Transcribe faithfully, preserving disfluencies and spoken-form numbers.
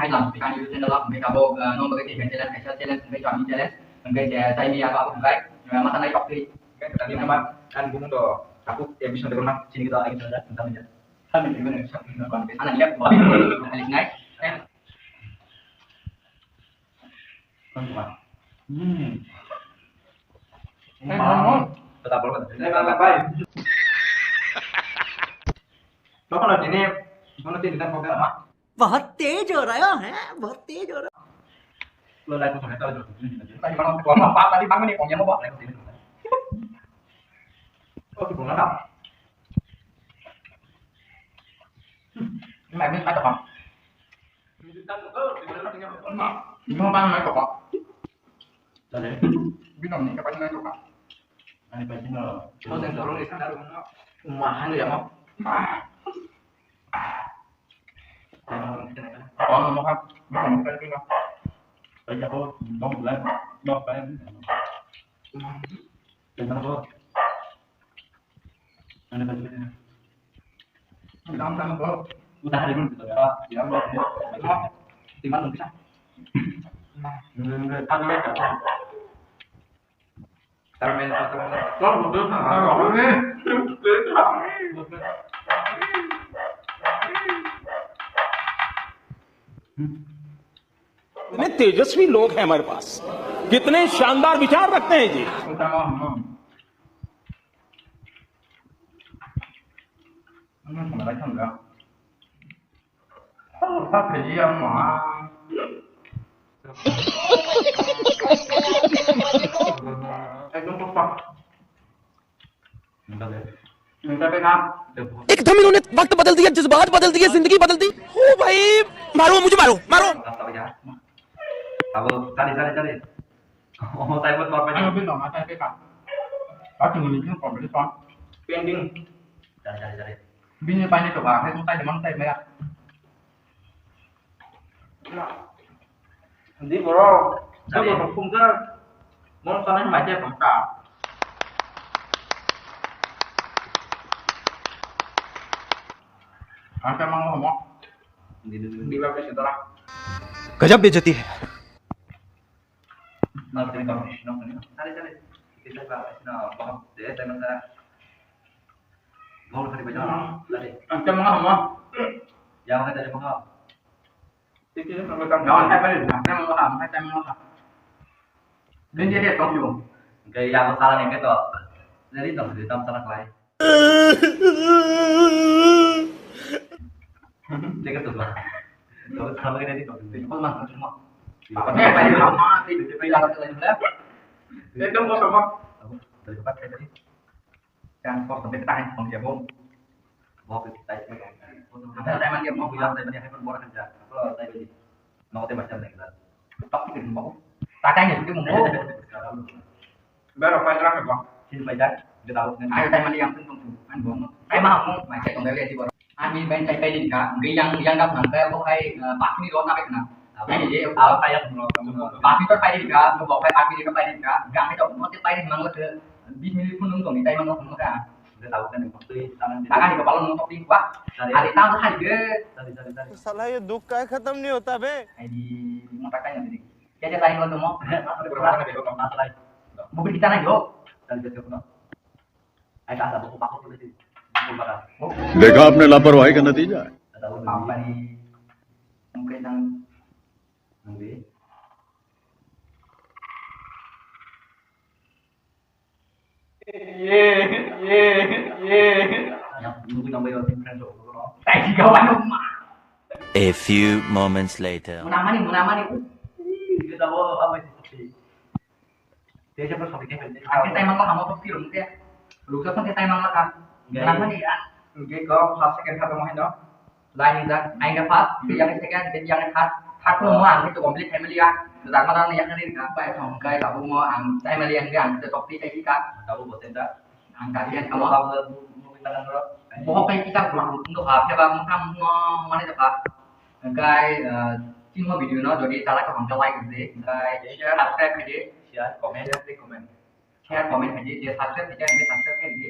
Kani YouTube channel o hwnkhe tabuk, ah, no bagwi khe challenge, kaisa challenge hwnkhe chami challenge. Hwnkhe je chai maya ba hwnkhe, ah, masa nai tok twi. Hwnkhe tini ma ani bumung do tabuk admission table ma chini do ai channel da tang ya. Kami ni mene sa ni kon ke. Ana lihat ba. Alik nai. Hmm. Hey, mama. Tetap boleh. Hey, bye. Tokon tini, kono tini dan kau ma. बहुत तेज हो रहा है, बहुत तेज हो रहा है। Lo lai ko thang ta lo. Tadi bang ko ma pa tadi bang ni ko nyamo ba. Ko ko na. Mai mai ta ba. Ni bang mai ko ba. Tadi. Bino ni ka pa mai ko ba. Ani pa sino. Ko sen dorong ni sa dorong no. Uma hang ya mo. Ano mo ka? Ano mo ka? Kaya ko dong bulan. Dong bulan. Kaya ko. Ano ba? Dong dong ko. Udah hari pun kita ya. Ya mo. Timan bisa. Ano ba? कितने तेजस्वी लोग हैं हमारे पास, कितने शानदार विचार रखते हैं जी। Ekdom pokok. एकदम इन्होंने वक्त बदल दिया, जज्बात बदल दिए, जिंदगी बदल दी। ओ भाई, मारो मुझे, मारो, मारो। Abo tadi tadi tadi. Oh, tadi buat apa? Ano bin dong, tadi ka. Pati ngini bin komplit kon. Pending. Tadi tadi tadi. Bini pani to ba, hai tadi mang tadi maya. Di boro, di boro kumkar. Mon sana mai te pangka. Angka mang mo. Di ba pe sedara. गजब बेइज्जती है। Nang tadi kamu sih nang tadi. Tadi tadi. Kita ba sih nang paham deh tadi nang tadi. Mau tadi baca tadi. Angka mang mo. Yang mana tadi paham? Tiki ni pernah tadi. Yang mana tadi? Yang mana tadi? Yang mana tadi? Dia dia dia tong yung. Kayak yang salah nih gitu. Jadi tong jadi tong salah lain. Teka to ba. To tama kene di to. Ko ma ko ma. Apa ni apa ni ma ti di pe la la la. Ekdom ko sama. Dari tempat saya tadi. Yang kok sampai tahan kong dia bom. Bom kita itu. Ada ada mana dia mau bilang dari mana pun buat kerja. Kalau saya tadi mau tembak jam lagi. Tapi di bom. Takai ni di bom. Bero pai jora ke bang. Sini pai jak. Dia tahu kan. Ayo tai mali yang tung tung tung. An bom. Tai ma mo mai tai tong dari di bor. Ami ben tai tai din ka. Ge yang yang dap nang ka bo hai pakni ro na bek na. Apa ni je apa tai yang mo. Pakni to pai din ka. Mo bo pai pakni ka pai din ka. Gang to mo te pai din mang lo te. Bis minit pun nung tong ni tai mang lo ka. Dia tahu kan. Tangan di kepala nung tok di wah. Ada tahu hai ge. Tadi tadi tadi. साला ये दुख का खत्म नहीं होता बे। Ai di mo takai yang di. Kaya lain lo mo. Mobil kita naik lo. Tadi dia kena. Ai tak ada buku pakai tulis. Buku bakal. देखा आपने लापरवाही का नतीजा है। Ada buku apa ni? Mungkin yang nanti. A few moments later. Munamani, munamani. Kita bawa apa sih? Dia siapa sopi dia? Aku time apa kamu tuh film dia? Lu kan kita time apa kan? Munamani ya. Oke, kau first second kata mau hino. Lain yang yang first, yang second, yang third, third mo ang itu complete family ya. Kedar mana yang ini kan? Baik, kamu kayak kamu mau ang family yang dia ang itu topi kayak kita. Tahu bosen dah. Ang kalian kamu tahu movie tangan bro. Bohok kayak kita kurang untuk apa ya bang? Kamu mau mana itu pak? Guys, chini mo video no jodi chala kaham khe like di, guys, share, subscribe khe di. Share, comment, comment. Share, comment khe di, subscribe khe di, subscribe khe di.